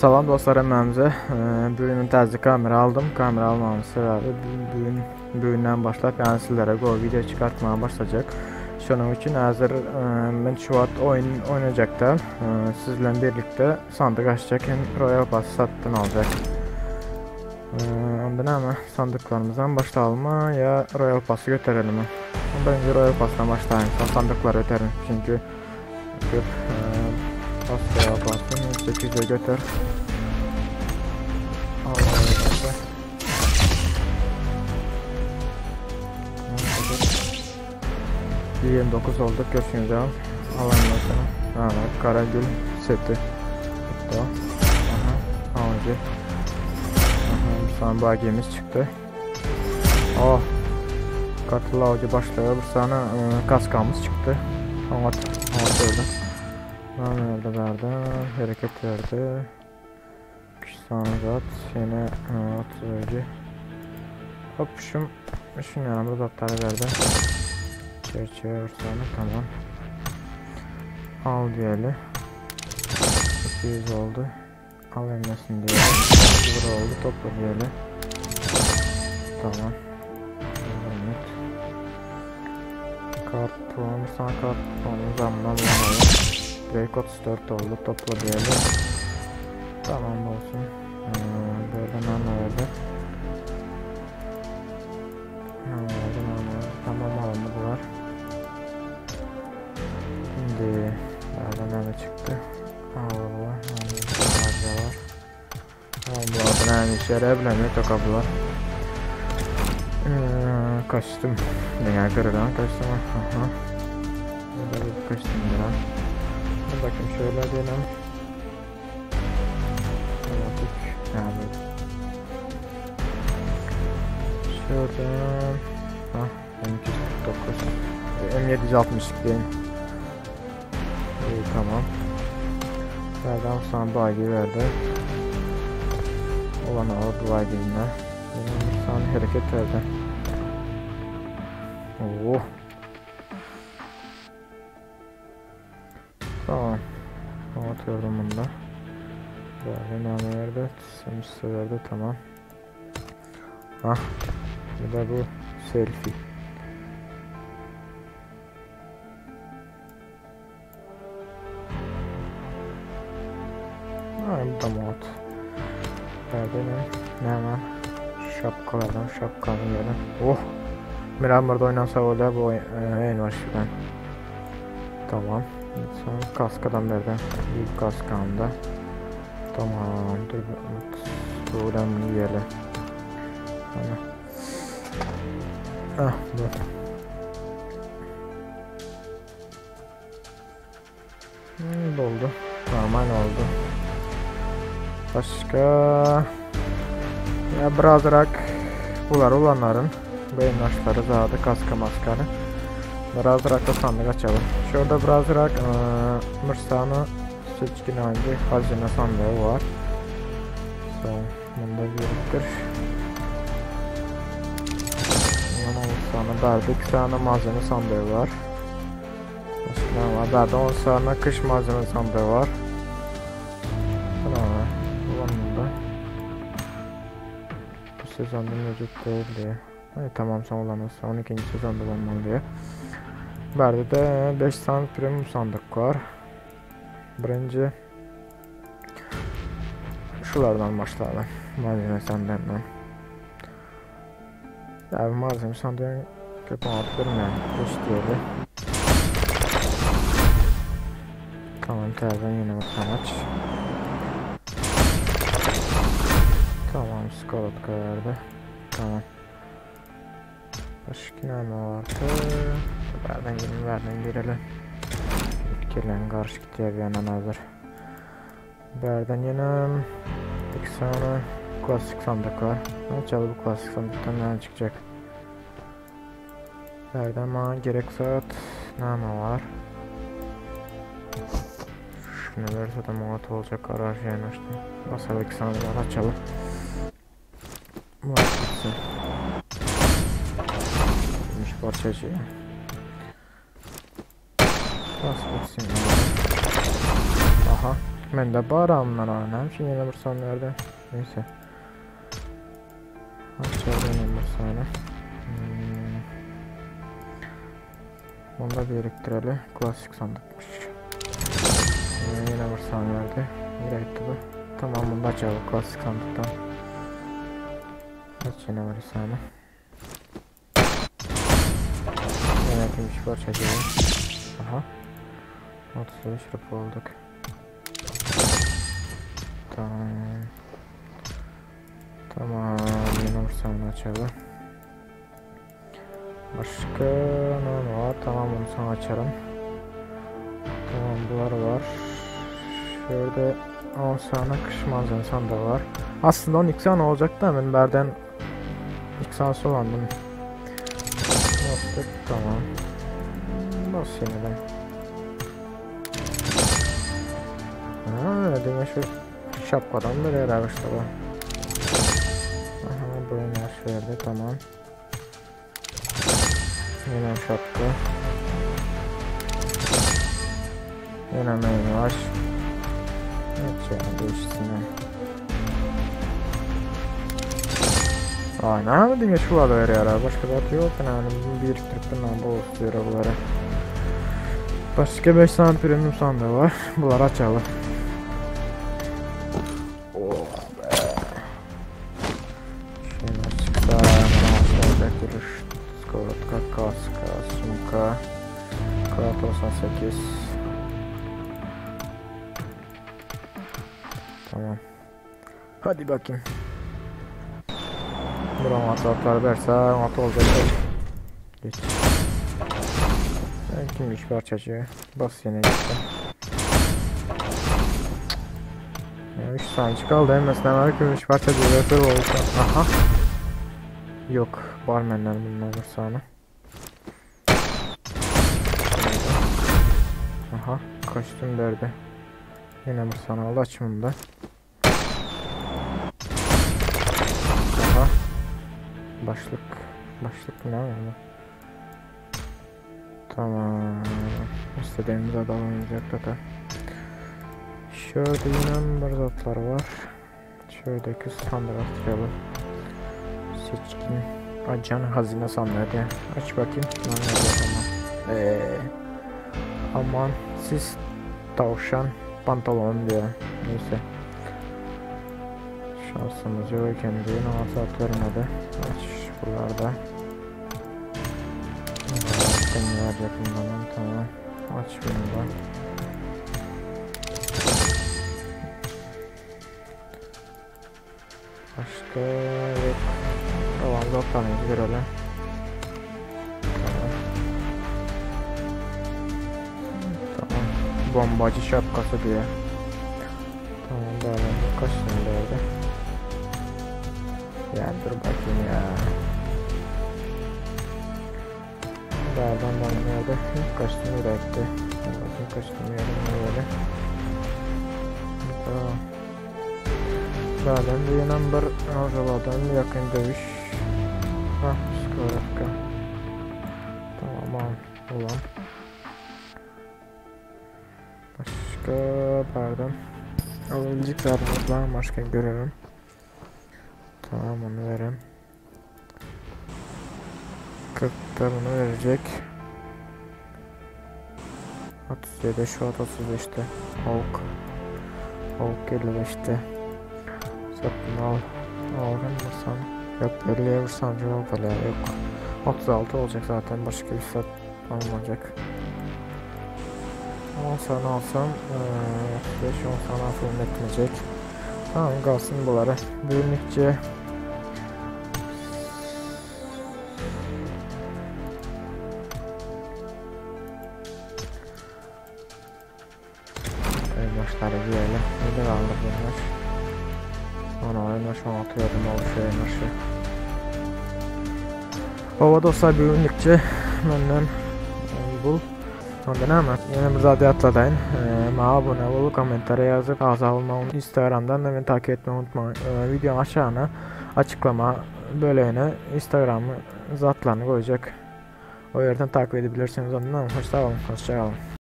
Salam dostlar hemmämize. Bugün täze kamera aldım. Kamera almamın sebebi bugün bugünden başlap yani sizlere go video çıkartmaya başlayacak. Şunun için hazır men şu wagt oyun oynayacakta. Sizle birlikte sandık açacak hem Royal Pass satın alacak. Onda näme sandıklarymyzdan başlalymy ýa Royal Passy göterelimi? Birinji Royal Passdan başlaýyn, soň sandyklary öterin. Çünki köp bas Royal Passy 800-e göter. Allah 29 olduk görüşürüz. Alayım mesela. Ha, Karagül seti. Bitti o. Aha, avcı. Aha, bir tane bagimiz çıktı. Oh. Katıl avcı başlıyor. Bir tane kaskamız çıktı. Anlat, anlat öldü. Verdi, verdi. Hareket verdi. 3 tane zat. Yine 30 Hop şum, şun yanımda zatları verdi. Çerçeve tane tamam. Al diyelim. 200 oldu. Al emmesin diyelim. 0 oldu. Topla diyelim. Tamam. Evet. Kart puanı sana kart puanı zamdan bulalım. Break 34 oldu. Topla diyelim. Tamam olsun. Böyle ne verdi? Tamam alındı bunlar. Şimdi nereden ne çıktı? Allah var. Tamam bu adına yani işe yarayabilir toka bunlar. Kaçtım. Dünya kırılan kaçtım. Aha. Burada bir kaçtım biraz. Bakayım şöyle diyelim. Otomatik. Yani. Şuradan. Ha, M249. M762 diyeyim. İyi tamam. Nereden sana bagi verdi. Olan aldı bagi'yle. Bir tane hareket verdi. Oh. Tamam. Atıyorum bunda. Böyle nane verdi. Semisi verdi. Tamam. Ah. Bir de bu selfie. Ha, bu da mod. Nerede ne? Ne var? Şapkalardan şapkanı yiyelim. Oh! Miramır'da oynansa oluyor bu en başından. Tamam. Son kaskadan verdi. Büyük kaskanda. Tamam. Dur. Buradan yiyelim. Tamam. Ah bu. Doldu. Normal oldu. Başka ya birazrak bular olanların beyin zadı kaska maskanı. Birazrak da sandık açalım. Şurada birazrak Mırsanı seçkin hangi hazine sandığı var. So, bunda biriktir. Ondan verdik. Tane malzeme sandığı var. Başka ne var? Daha 10 tane kış malzeme sandığı var. Tamam. Bunda. Bu sezonda mevcut değildi. Hayır, tamam son olamaz. 12. sezonda olmalı diye. Berde de 5 tane premium sandık var. Birinci şulardan başlayalım. Malzeme sandığından. Yani malzeme sandığını köpü arttırmayalım. 5 diyelim. Tamam, terden yine bir aç. Tamam, skalatka verdi. Tamam. Başka ne vardı? Nereden girelim, nereden girelim? Gelen karşı gidiyor bir yandan hazır. Nereden yine iki tane klasik sandık var. Açalım bu klasik sandıktan ne çıkacak? Nereden bana gerek saat ne var? Şunu verse de muhat olacak karar yani işte. Basalım iki sandıklar açalım. Var gitsin. Gümüş parçacığı. Bas gitsin. Aha. Mende bar amdan ha. Näme üçin ýene bir sany berdi? Neyse. Açalım bir sany. Onu da biriktireli. Klasik sandıkmış. Yine bir saniye verdi. Nereye gitti bu? Tamam bunu da açalım klasik sandıktan. Aç yine bir saniye. Yine gümüş parçacığı. Aha. 35 rupi olduk. Tamam. Tamam. Yine bir saniye açalım. Başka ne var? Tamam bunu sana açarım. Tamam bunlar var. Şurada 10 tane kış malzeme sandığı var. Aslında 12 tane olacak da ben berden 2 tane solandım. Yaptık tamam. Bas yeniden. Ha, demek şu şapkadan böyle işte bu. Aha buraya yaş verdi tamam. Yine şapka. Yine meyve. Evet ya değişsin. Aynen diňe şu wada berýär. Başka zat yok. Yani biriktirip bundan bol istiyor bunları. Başka 5 tane premium sandığı var. Bunları açalım. Oh be. Şöyle çıksa olacak duruş. Skorotka, kaska, sumka. K98. Tamam. Hadi bakayım. Buram atlar verse at olacak. Geç. Kimmiş parçacığı? Bas yine gitti. 3 saniye kaldı. Hemmesinden gümüş parçacığı verse oldu. Aha. Yok. Barmenler bunlar bir saniye. Aha. Kostüm verdi. Yine bir saniye oldu. Aç bunu da. Aha. Başlık. Başlık ne oldu? Tamam. İstediğimiz adam olmayacak zaten. Şöyle yine bir zatlar var. Şöyle sandık açalım. Seçkin. Acan hazine sandığı diye. Aç bakayım. Aman siz tavşan pantolon diyor. Neyse. Şansımız yok iken bugün ama saat vermedi. Aç buralarda. Verecek bundan tamam. Aç bunu da. Başka yok. Tamam zaten görelim. Tamam. Tamam. Bombacı şapkası diye. Tamam böyle kaç tane verdi? Ya dur bakayım ya. Dağdan bana nerede? Kaçtım üretti. Bakayım kaçtım yerim böyle. Tamam. Dağdan bir number arzalardan yakın dövüş. Hah, skorovka. Tamam ulan. Başka pardon. Alabilecek zaten başka görelim. Tamam onu verelim. 40 da bunu verecek. 37 şu an 35'te. Hulk. Hulk 55'te. Satın al. Aldım vursam. Yok 50'ye vursam cevap hala yok. 36 olacak zaten başka bir sat olmayacak. 10 saniye alsam 5 10 saniye alsam etmeyecek. Tamam kalsın bunları. Bugünlükçe başları giyelim. Neden aldık bunlar? Ana oynaş 16 yardım olmuş oynaşı. Baba dostlar bugünlükçe benden bu. Ondan ama yine bir zat atladayın. Bana abone olup komentara yazıp aza olmayı Instagram'dan da beni takip etmeyi unutmayın. Videonun aşağına açıklama bölümüne Instagram'ı zatlarını koyacak. O yerden takip edebilirsiniz. Ondan hoşça kalın. Hoşça kalın.